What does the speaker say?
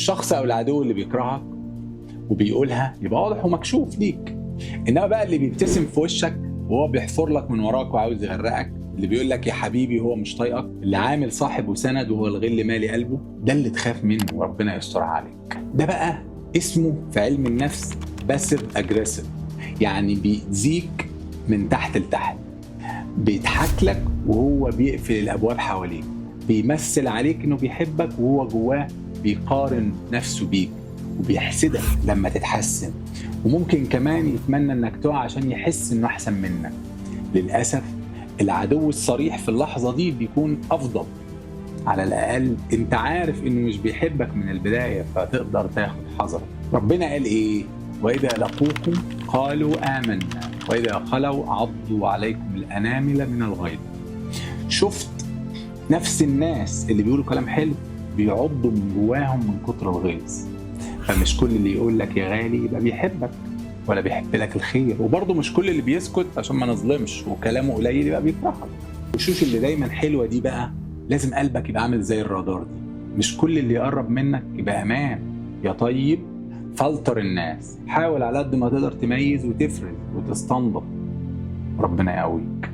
الشخص او العدو اللي بيكرهك وبيقولها يبقى واضح ومكشوف ليك، انما بقى اللي بيبتسم في وشك وهو بيحفر لك من وراك وعاوز يغرقك، اللي بيقول لك يا حبيبي وهو مش طايقك، اللي عامل صاحب وسند وهو الغل مالي قلبه، ده اللي تخاف منه وربنا يسترها عليك. ده بقى اسمه في علم النفس passive aggressive، يعني بيأذيك من تحت لتحت، بيضحك لك وهو بيقفل الابواب حواليك، بيمثل عليك انه بيحبك وهو جواه بيقارن نفسه بيك، وبيحسدك لما تتحسن، وممكن كمان يتمنى انك تقع عشان يحس انه احسن منك. للاسف العدو الصريح في اللحظة دي بيكون افضل، على الاقل انت عارف انه مش بيحبك من البداية فتقدر تاخد حذرك. ربنا قال ايه؟ واذا لقوكم قالوا امنا واذا خلوا عضوا عليكم الانامل من الغيظ. شفت نفس الناس اللي بيقولوا كلام حلو بيعضوا من جواهم من كتر الغيظ. فمش كل اللي يقول لك يا غالي يبقى بيحبك ولا بيحب لك الخير، وبرضه مش كل اللي بيسكت عشان ما نظلمش وكلامه قليل يبقى بيكرهك. الوشوش اللي دايما حلوة دي بقى لازم قلبك يبقى عامل زي الرادار دي، مش كل اللي يقرب منك يبقى امان. يا طيب فلتر الناس، حاول على قد ما تقدر تميز وتفرز وتستنبط، ربنا يقويك.